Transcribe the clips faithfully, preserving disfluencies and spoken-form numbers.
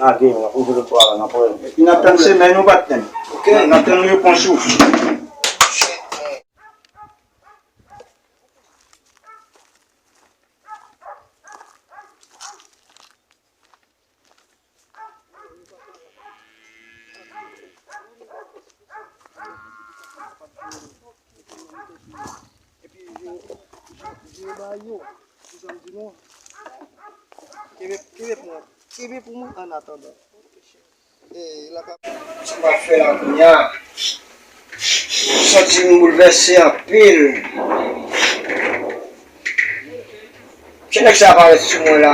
Lage, n ap ouvri lòt bra la, n ap wè. Epi n ap tann semèn ou pa t tann. Ok. N ap tann repons ou. Epi, je, je, je ba yo. Ou sa m di nou? Kenbe, kenbe pou mwen. Kenbe pou mwen an atandan. E, la ka... Sa m ap fè la kounye a? M santi m boulvèse anpil. Jan nèg sa parèt sou mwen la.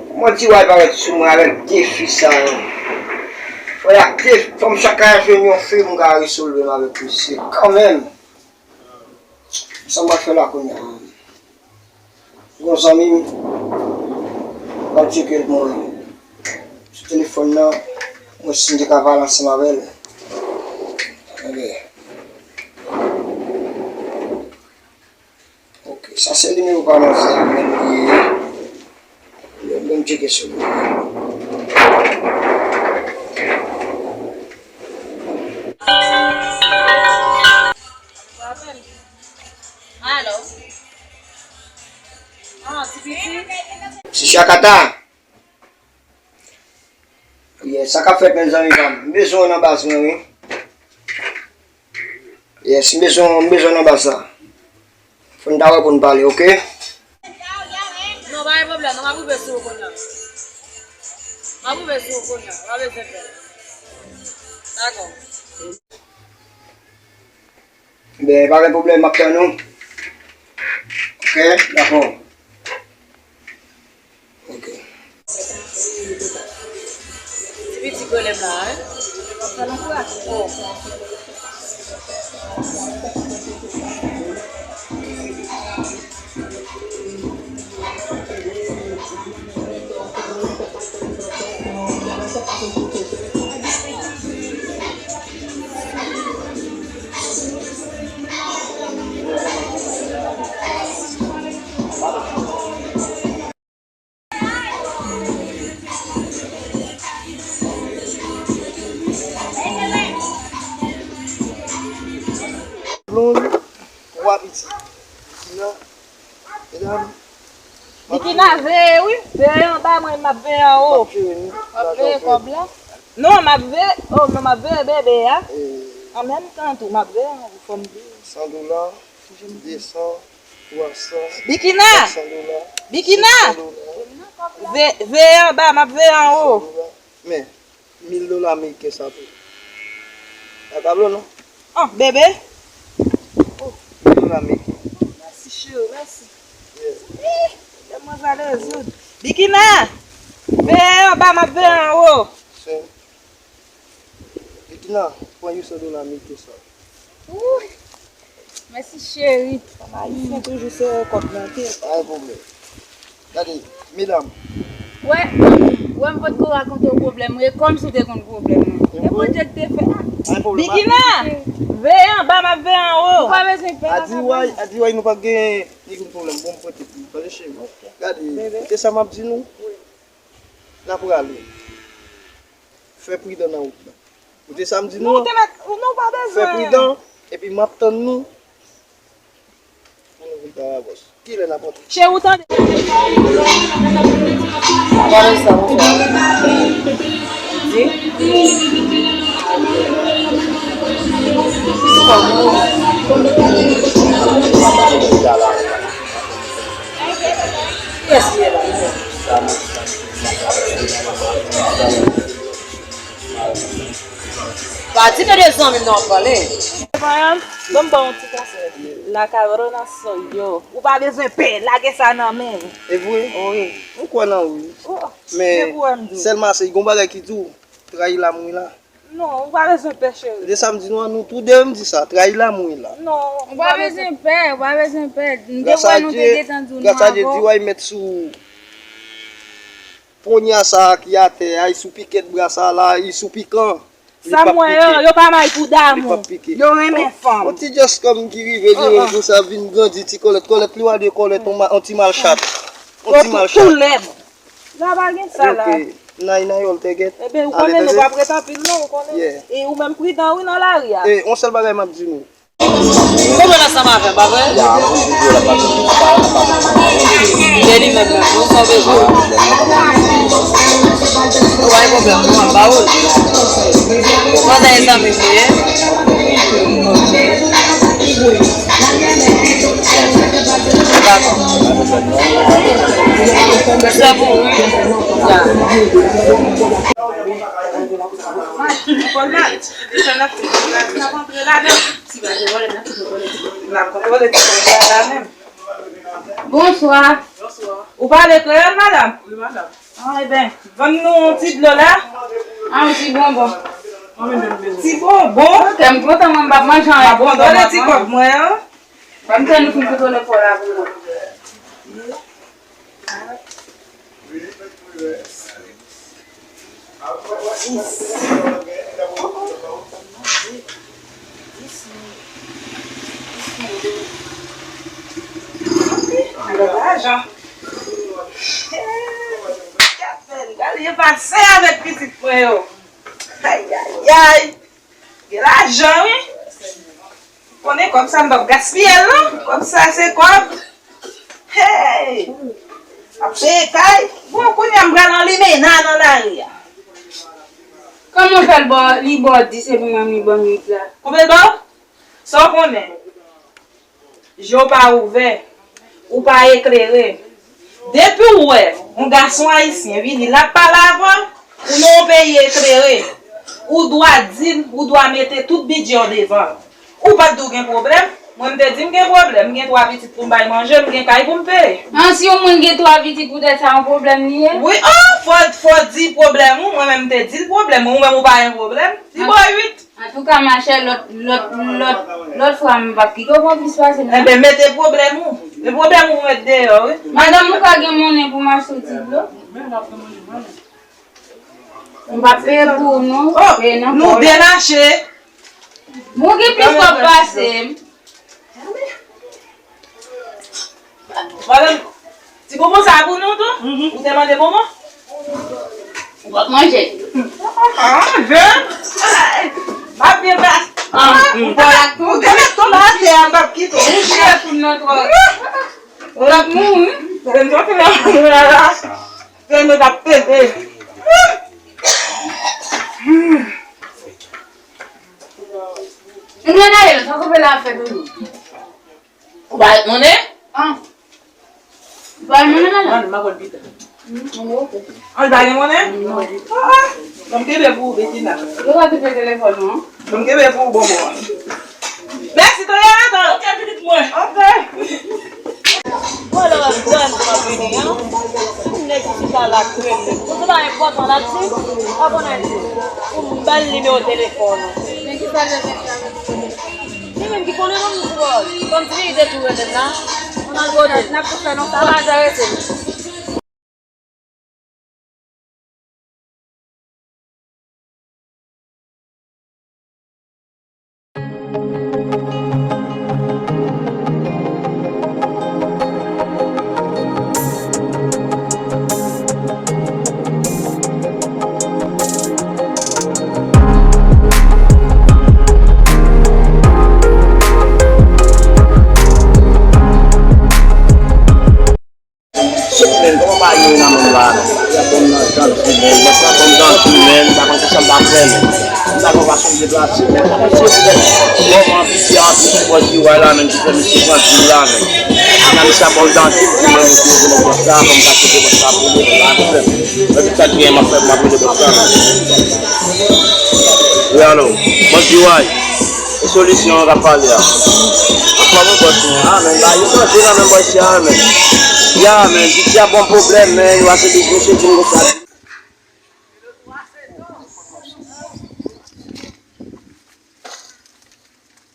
Kòman ti wa parèt sou mwen avèk defi sa yo? Fò y ap de-, fò m chak ka jwenn yon fi m ka resolve m avèk misye kanmenm. Sa m ap fè la kounye a? Gon zanmi m, m ap tcheke l pou mwen. Sou telefòn nan, mwen si m te ka pale ansanm avè l. Ebyen. Ok, sa se nimewo pa manzè a menm li ye. Bon, bon, m tcheke sou li. Alo. Ah, ti piti. Si Chakata. Yes, sa k ap fèt, mezanmi pa m? M bezwen w nan baz mwen, wi. Yes, m bezwen, m bezwen w nan baz la. Fò n ta wè pou n pale, ok? Non, pa gen pwoblèm, non, m ap rive sou ou kounye a. M ap rive sou ou kounye a, pa bezwen pè. Dakò. Ben, pa gen pwoblèm, m ap tann ou. Ok, dakò. Ok. Ti piti pwoblèm la, wi. Oh. Blonde, twa pitit. Tina, medam, Bikina, veye wi, veye anba mwen, m ap veye anwo. M ap veye kòb la. Non, m ap veye, oh, non, m ap veye bebe a. An menm tan tou, m ap veye anwo, fò m veye. San dola, de san, twa san, Bikina! Kat san dola, Bikina! Senk san dola. Ve-, veye anba, m ap veye anwo. San dola. Men, mil dola ameriken sa tou. A tablo non? Oh, bebe. Oh. Mil dola ameriken. Mèsi, cheri, mèsi. Yeah. Ih, demwazèl rezoud. Bikina! Veye anba, m ap veye anwo. Sen. Bikina, pran yon san dola ameriken sa. Ouh. Mèsi, cheri. Fanm ayisyen toujou sere kòb nan tèt. Pa gen pwoblèm. Gade, medam. Wè, wè, m potko rakonte w pwoblèm mwen, e kòmsi w te konn pwoblèm mwen. E Bondye ki te fè. Pa gen pwoblèm. Bikina! Veye anba, m ap veye anwo. Ou pa bezwen pè. Adiway, adiway, nou pa gen ni konn pwoblèm. Bon, m pote pou ou. Tande, cheri. Gade, koute sa m ap di nou. N ap prale. Fè pridan nan wout la. Koute sa m di nou an. Non, ou te mèt, non, ou pa bezwen. Fè pridan, epi m ap tann nou. Pou nou vin pa bòs. Kilè n ap antre? Cheri, ou tande? Pale sa, monchè. Di. Kiyès ki ye la? Pa di ke de zanmi m nan w ap pale. Ban m ba w yon ti konsèy. La cabrona soy yo. Ou pa bezwen pè, lage sa nan men. E vre? Wi. Mwen kwè nan ou wi. Oh, men sèlman se gon bagay ki di w, trayi lamour la. Non, ou pa bezwen pè, cheri. De sa m di nou an, nou tou de, m di sa, trayi lamour la. Non, ou pa bezwen pè, ou pa bezwen pè. M te wè nou te gentan di w nou avè w. Gras a Dye, di w ay met sou ponya sa a ki atè a, li sou pikèt bra sa a la, li sou pikan. Sa m wè yo, yo pa may pou damou. Yo renmen fanm. On ti just kòm ki rive li menm konsa vin grandi ti kòlèt, kòlèt li wa de kòlèt, on ma-, on ti malchat. On ti malchat. Tou lèd. Sa pa gen sa la. Ok. Nan, nan yo l te gen. Ebyen, ou konnen nou p ap ret anpil non, ou konnen. Yeah. E ou menm pridan wi nan lari a. E, yon sèl bagay m ap di nou. Konprann ansanm avè m, pa vre? Ya, m ap di w la, pa, pa, pa, pa. Se li menm, menm, nou sa w bezwen. Ou pa gen pwoblèm, nou ap ba ou l. Pandan e zanmi m li ye. Dakò. Sa bon, wi. Ya. N ap kontwole ti bagay la menm. Bonswa. Ou pale kreyòl, madanm? Wi, madanm. Ah, ebyen, vann nou yon ti dlo la. Ah, yon ti bonbon. Ti bonbon? Ok, m kontan, mwen m p ap manje anyen. Abandone ti kòb mwen an. Ban m tann nou fin kontwole kò la pou mwen. Gade lajan. Gade, gade, yo pase avèk pitit mwen yo. Ayayay. Gen lajan, wi. Konnen kòb sa m p ap gaspiye l non. Kòb sa se kòb. Hey! Ap peye kay. Bon, kounye a m pral an limena nan lari a. Kòman w fè l ba w, li ba w dis epi mwen m li ban m uit la? Konbyen l ba w? Sa w konnen? Je w pa ouvè, ou pa eklere. Depi w wè yon gason ayisyen vini, l ap pale avè w, ou nan yon peyi eklere, ou dwa di l, ou dwa mete tout bidjè w devan l. Ou pa t di w gen pwoblèm? Mwen, m te di m gen pwoblèm, m gen twa pitit pou m bay manje, m gen kay pou m peye. An, si yon moun gen twa pitit, poutèt sa yon pwoblèm li ye? Wi, o, fò, fò di pwoblèm ou, mwen menm m te di l pwoblèm mwen, ou menm ou pa gen pwoblèm, li ba w uit. Antouka, machè, lòt, lòt, lòt, lòt fwa, m p ap kite w pran plis pase m non. Enben, mete pwoblèm ou. E pwoblèm ou mete deyò, wi. Madanm, ou ka gen monnen pou m achte yon ti dlo? M p ap peye pou ou non. Oh, peye nan nou kò w la. Demache. Bon, ou gen plis kòb pase m. Madanm, ti bonbon sa pou nou tou? Mhm. Ou te mande bonbon? Ou p ap manje? Ah, je. M ap byen pase. Ah, ou pa la tou. Ou te met tonm atè a, m p ap kite w. Ou chè pou nou twò. Ou p ap mouri. Mwen soti la, la, la. Mwen t ap pede. Mwen ale, sa koupe la fè doudou. Ou pa ret monnen? An. Ou pa ret monnen, madanm? An, m ap pran pita. An, li pa gen monnen? Non. Ah, ban m kenbe pou ou, Betina. Yo pa kite telefòn ou an. Ban m kenbe pou ou, bonbon an. Mèsi, Toyana, tan. Ok, pitit mwen. Ok. Vwala, w ap tann pou m ap vini an. Nèg ki chita la k rele. Ou se pa enpòtan la, ti. Pa konnen di. Pou m ba l nimewo telefòn ou. Men ki sa l fè? Li menm ki konnen non m twò. Kòm ti li te tou rele m la. Ann al kote l. N ap tou fè non. Sa pa jan rete. Sot men, kòman bagay yo nan menm la? Sa bon nan jan di men, lè sa bon nan di men, m pa konn kisa m ta fè men. M ta konn fason m deplase men, m pa konn si se poutèt kòman piti a antre sou bò di wè la men, ki fè misye pran di la men. Nan misye bon nan di men, misye vin nan bòs la, fò m ta kite bòs la pou li, pa pwoblèm. Mwen tout sa ki gen m ap fè, m ap rele bòs la men. Wi, alo, bòs di wè. E solisyon an k ap pale a. Anfòm wi bòs mwen. Ah, men, ba yo manje nan men bòs ya, men. Ya, men, di ti a bon pwoblèm, men, yo ase di mesye di m konsa.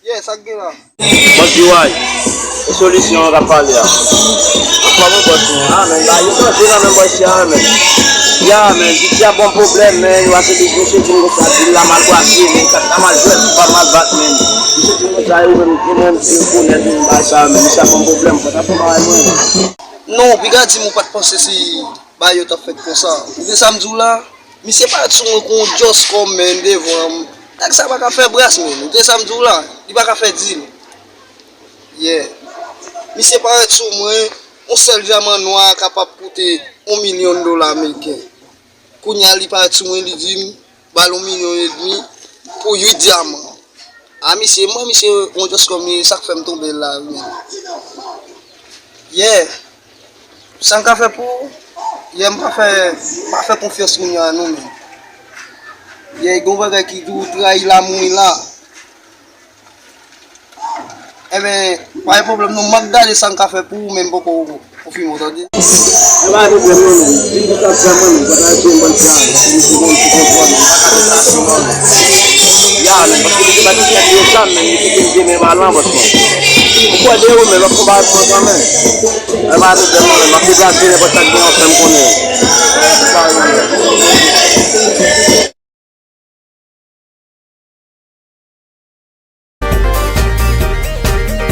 Yeah, sa k gen la? Bòs di wè. E solisyon an k ap pale a. Anfòm wi bòs mwen. Ah, men, ba yo manje nan men bòs ya, men. Ya, men, di ti a bon pwoblèm, men, yo ase di mesye di m konsa, di l la mal brase, men, kat la mal jwèt, pa mal bat, men. Misye di m konsa, yo menm, yo menm, yo konnen, di m bay sa, men, misye ap ban m pwoblèm, fò ta fè bagay mwen. Non, piga di m ou pa t panse si bagay yo t ap fèt konsa. Ou gen sa m di w la? Misye parèt sou mwen kon Joscom, men, devan m. Nèg sa pa ka fè bras, men. Ou te sa m di w la? Li pa ka fè dil. Yeah. Misye parèt sou mwen, yon sèl dyaman nwa kapab koute yon milyon dola ameriken. Kounye a, li parèt sou mwen, li di m, ba l yon milyon edmi pou uit dyaman. A, misye, mwen, misye, yon Joscom li, sa k fè m tonbe la, wi. Yeah. Sa m ka fè pou ou? Yeah, m pa fè, m pa fè konfyans moun nan, non, men. Yeah, gen yon bagay ki di w trayi lanmou la. Enben, pa gen pwoblèm, non, m ap gade sa m ka fè pou ou, men m poko konfime w, tande. Yo pa gen pwoblèm, non, men. Di m ki sa k fè, man, m pa ta jwe m bann sa, si misye konn sou kontwòl, m pa ka fè sa, non, man. Ya, men, paske misye pa t gen yo zam, men, misye te gen men balan, bòs, man. M kwè de ou, men, lòt konba, bòs, man, men. Yo pa gen pwoblèm, non, men, m ap deplase nenpòt sa k gen an fè m konnen.